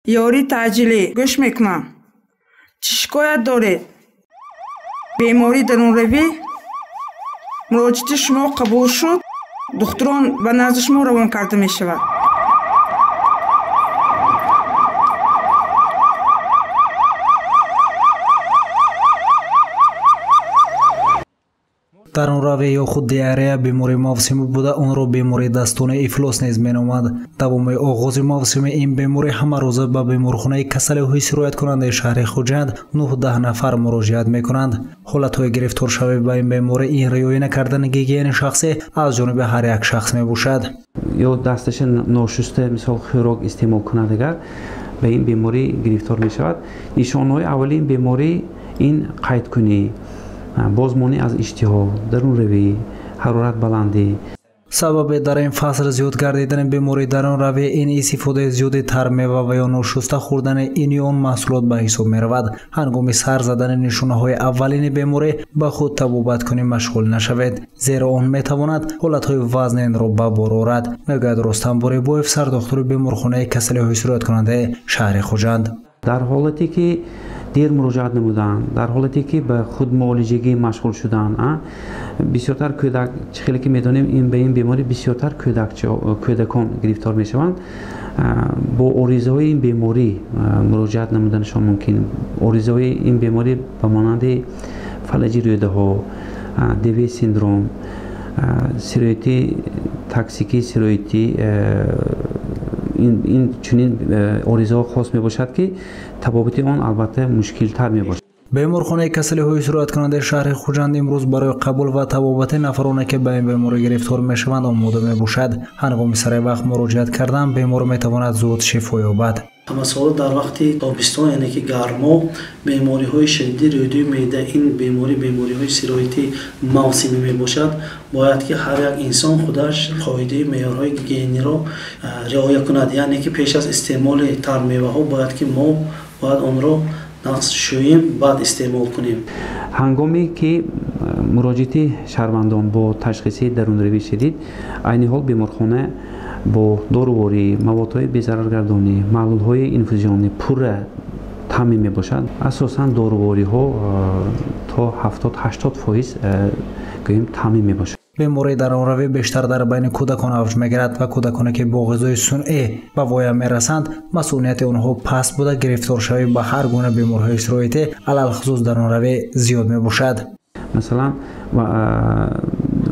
Ёрии таъҷилӣ, гӯш мекунам. Чӣ шикоят доред? Бемории дарунравӣ? Муроҷиати шумо қабул шуд, духтурон ба назди шумо равон карда мешавад. Дарунравӣ ё худ диарея бемории мавсимӣ буда, онро бемории дастони ифлос низ меномад. Давоми оғози мавсими ин беморӣ ҳамарӯза ба беморхонаи касалиҳои сирояткунандаи шаҳри Хуҷанд 9-10 нафар муроҷиат мекунанд. Ҳолатҳои гирифторшавӣ ба ин беморӣ ин риоя накардани гигиенаи шахсӣ аз ҷониби ҳар як шахс мебошад. Ё дасташа ношуста, мисол хӯрок истеъмол кунад, агар ба ин беморӣ гирифтор мешавад. Нишонҳои аввали ин беморӣ ин қайдкунӣ, бозмонӣ аз иштиҳо, дарунравӣ, ҳарорат баландӣ. Сабаби дар ин фасл зиёд гардидани бемории дарунравӣ ин истифодаи зиёди тармева ва ё ношуста хӯрдани ин ё он маҳсулот ба ҳисоб меравад. Ҳангоми сар задани нишонаҳои аввалини беморӣ ба худ табобаткунӣ машғул нашавед, зеро он метавонад ҳолатҳои вазнинро ба бор орад, мегӯяд Рустам Борибоев, сардохтури беморхонаи касалиҳои сирояткунандаи шаҳри Хуҷанд. Дар ҳолате ки дер муроҷиат намуданд, дар ҳолате ки ба худмуолиҷагӣ машғул шуданд, бисёртар кӯдак, чӣ хеле ки медонем, ин ба ин беморӣ бисёртар кӯдакон гирифтор мешаванд. Бо оризаҳои ин беморӣ муроҷиат намуданашон мумкин. Оризаҳои ин беморӣ ба монанди фалаҷи рӯдаҳо, ДВ синдром, сироятӣ, токсикии сироятӣ, ин чунин оризаҳо хос мебошад, ки табобати он албатта мушкилтар мебошад. Беморхонаи касалиҳои сирояткунандаи шаҳри Хуҷанд имрӯз барои қабул ва табобати нафароне ки ба ин беморӣ гирифтор мешаванд омода мебошад. Ҳангоми сари вақт муроҷиат кардан бемор метавонад зуд шифо ёбад. Ҳамасола дар вақти тобистон, яъне ки гармо, бемориҳои шадиди рӯдаи меъда, ин беморӣ бемориҳои сироятӣ мавсимӣ мебошад. Бояд ки ҳар як инсон худаш қоидаи меъёрҳои гигиениро риоя кунад, яъне ки пеш аз истеъмоли тармеваҳо бояд ки мо бояд онро нақс шӯем, баъд истеъмол кунем. Ҳангоме ки муроҷиати шаҳрвандон бо ташхиси дарунравӣ шадид, айни ҳол беморхона бо доруворӣ, маводҳои безараргардонӣ, маҳлулҳои инфузионӣ пурра таъмин мебошад. Асосан дорувориҳо то 70-80% гӯем таъмин мебошад. Бемории дарунравӣ бештар дар байни кӯдакон авҷ мегирад ва кӯдаконе ки бо ғизои сунъӣ ба воя мерасанд, масъунияти онҳо паст буда, гирифторшавӣ ба ҳар гуна бемориҳои сироятӣ, алалхусус дарунравӣ зиёд мебошад. Масалан,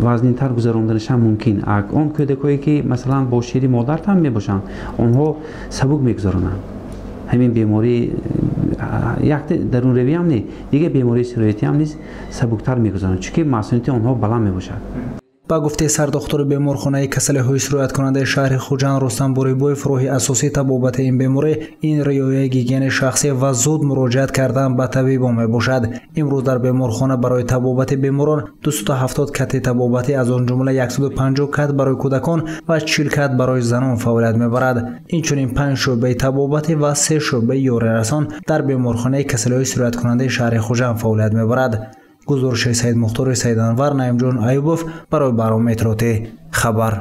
вазнинтар гузаронданашам мумкин. Он кӯдакое ки масалан бо шири модар таъмин мебошанд, онҳо сабук мегузаронанд. Ҳамин беморӣ якта дарунравӣ ҳам не, дигар бемории сироятӣ ҳам низ сабуктар мегузаронанд, чунки масъунияти онҳо баланд мебошад. Ба гуфтаи сардохтури беморхонаи касалиҳои сирояткунандаи шаҳри Хуҷанд Рустам Борибоев, роҳи асосии табобати ин беморӣ ин риояи гигиенаи шахсӣ ва зуд муроҷиат кардан ба табибон мебошад. Имрӯз дар беморхона барои табобати беморон 270 кати табобатӣ, аз он ҷумла 150 кат барои кӯдакон ва 40 кат барои занон фаъолият мебарад. Инчунин 5 шӯъбаи табобатӣ ва 3 шӯъбаи ёрирасон дар беморхонаи касалиҳои сирояткунандаи шаҳри Хуҷанд фаъолият мебарад. Гузориши Саидмухтори Саиданвар, Наимҷон Аюбов барои барномаи иттилоотӣ хабар.